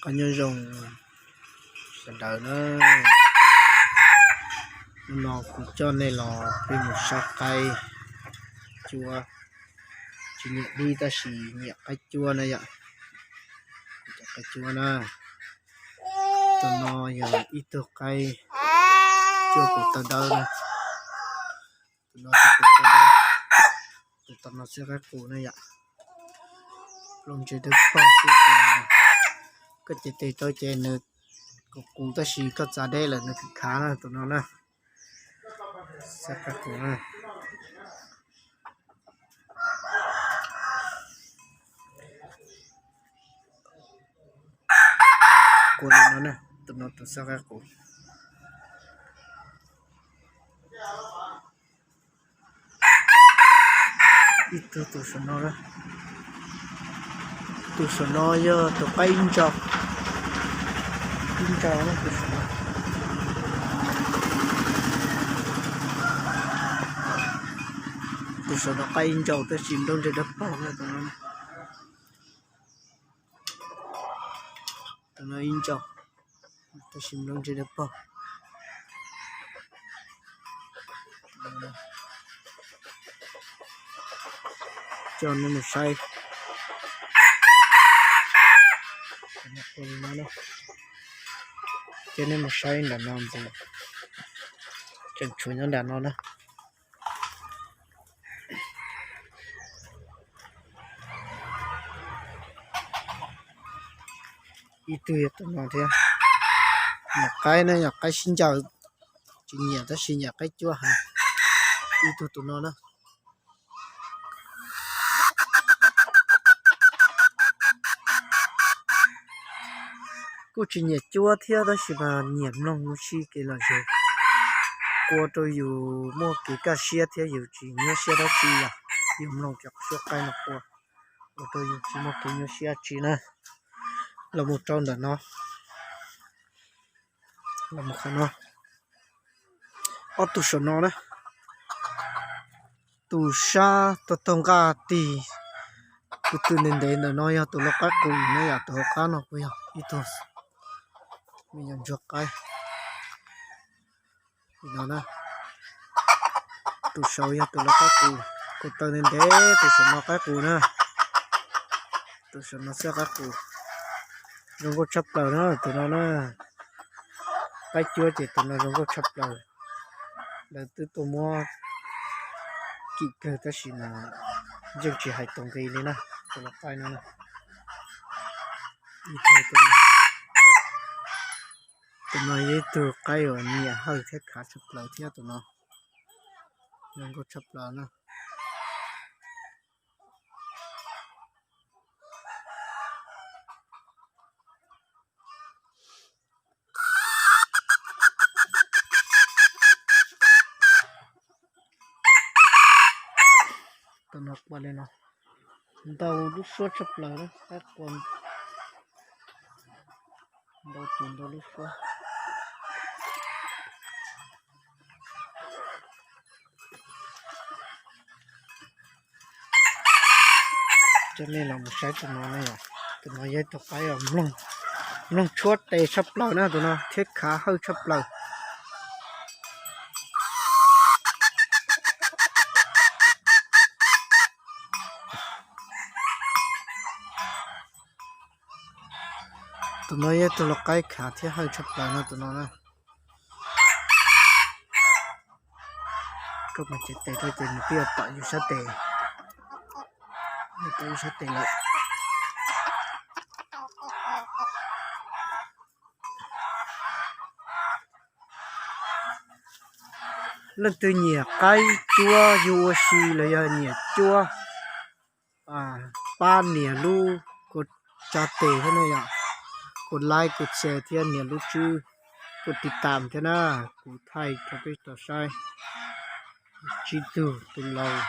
Qab nyob zoo sawv daws na, hnub no kuv coj nej los peb mus saib qaib cuab. Tsis nyiam dib tab sis nyiam qaib cuab na yom. Cov qaib cuab na, tus no yog ib tug qaib cuab kuv taw dawb na. Tus no tus kuv taw dawb, tus tom no xwb qaib qus na yom. Lub ntsej dawb paug xwb, koj cev tes rau ces nws kuv kuv tab sis koj txav deb lawm nws khav na tus no na. Xwb qaib qus na. Kuv li no na, tus no tus xwb qaib qus. Ib tug tus saum no, tus saum no yog tus qaib ib ntsaus, ib ntsaus na tus saum no. Tus saum no qaib ib ntsaus tab sis nplooj ntsej dawb paug na tus no. Tus no ib ntsaus tab sis nplooj ntsej dawb paug. Coj nej mus saib, coj nej mus saib nram no ntxiv, tseem tshuav nyob nram no na. Ib tug yog tus no thiab, yog qaib na, yog qaib sib ncaws, tsis nyiam tab sis nyiam qaib cuab heev. Ib tug tus no na, kuj tsis nyiam cuab thiab tab sis mas nyiam mloog mus si kev lom zem, ua rau yus muaj kev kaj siab thiab yus tsis nyuaj siab dab tsi yom. Yus mloog cov suab qaib no ua, ua rau yus tsis muaj kev nyuaj siab dab tsi na. Los mus rau ntawm no, los mus qhov no, ob tug saum no na, tus sab taug taug nqaj tig, tus twg ntev ntev ntawm no yog tus lau qaib qus na yom, tus hauv qab no kuj yog ib tug me nyuam ntsuag qaib no na. Tus saud yog tus lau qaib qus, kuv taw ntev ntev tus saum no qaib qus na. Tus saum no xwb qaib qus, zoo nkauj tshaj plaws na tus no na. Qaib cuab ces tus no zoo nkauj tshaj plaws. Lawv twb tuaj muab kim kawg tab sis mas yeej tsis hais tus nqi li na, tus lau qaib no na. Tus no yog ib tug qaib uas nyiam hawj thiab khav tshaj plaws thiab tus no, zoo nkauj tshaj plaws na. Tus no ua li no, ntau lub suab tshaj plaws, qaib qua ntau tus ntau lub suab. Coj nej los mus saib tus no ne, tus no yog ib tug qaib mloog tshuab tes tshaj plaws na, tus no thiab khav hawj tshaj plaws. Tus no yog ib tug lau qaib khav thiab hawj tshaj plaws no tus no na. Koj mus cev tes rau ces nws twb yuav tom yus sab tes, tom yus sab tes lawm. Leej twg nyiam qaib cuab yug ua si los yog nyiam cuab, pab nias lub kuv tsa tes thiab na yom, kuv like kuv share thiab nias lub tswb kuv tiv tam thiab na, kuv thaij rau peb tau saib. Tsib tug tus laus.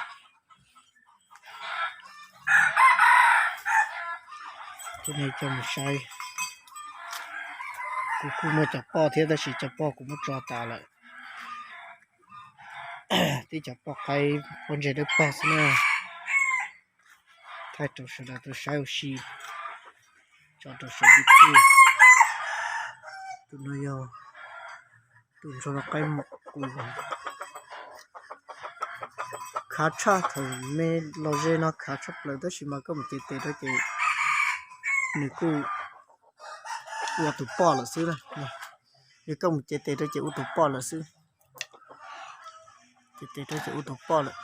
Coj nej coj mus saib. Kuv kuj muaj cov poj thiab tab sis cov poj kuv muab tso tas lawm. Tib cov poj qaib pob ntseg dawb paug xwb na. Thaij rau sawv daws tau saib ua si, tso rau saum YouTube. Tus no yog tus ntsuag qaib mom kuv khav tshaj, thaum me los ze no khav tshaj plaws, tab sis mas koj mus cev tes rau ces nws kuj ua tus poj lawm xwb na. Yog koj mus cev tes rau ces ua tus poj lawm xwb. Cev tes rau ces ua tus poj lawm.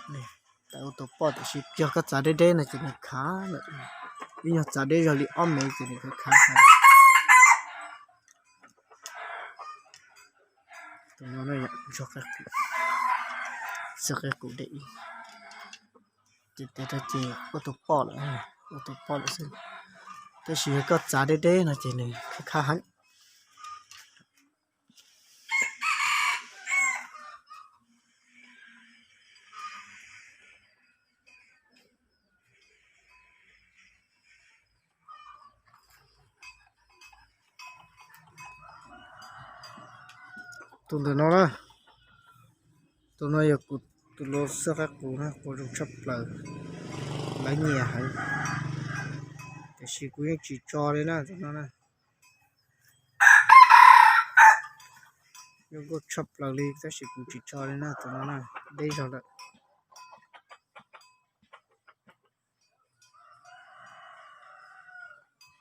Ua tus poj, tiam sis yog koj txav deb deb no ces nws khav lawm. Ib nyuag txav deb zog li ob mev ces nws khav khav. Tus no ntsuag qaib qus, ntsuag qaib qus dej ib. Ces tes rau ces ua tus poj lawm, ua tus poj lawm xwb. Tab sis yog koj txav deb deb no ces nws khav khav heev. Tus ntawm no na, tus no yog kuv tus lau xwb, qaib qus na, quas zoo tshaj plaws, lawv nyiam heev. Tiam sis kuv yeej tsis tso li na tus no na. Zoo nkauj tshaj plaws li tab sis kuv tsis tso li na tus no na, deb zog lawm.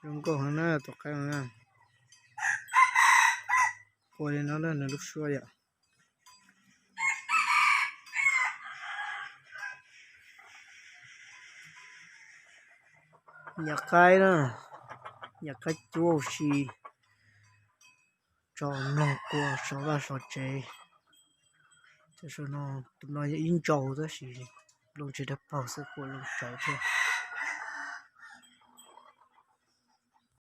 Zoo nkauj heev na tus qaib no na. Quas li no na nws lub suab yom. Nyam qaib na, nyam qaib cuab ua si, tso mloog quas sov vaj sov tsev. Tam sim no tus no yog ib ntsau tab sis lub ntsej dawb paug xwb, quas lub tsaus thiab.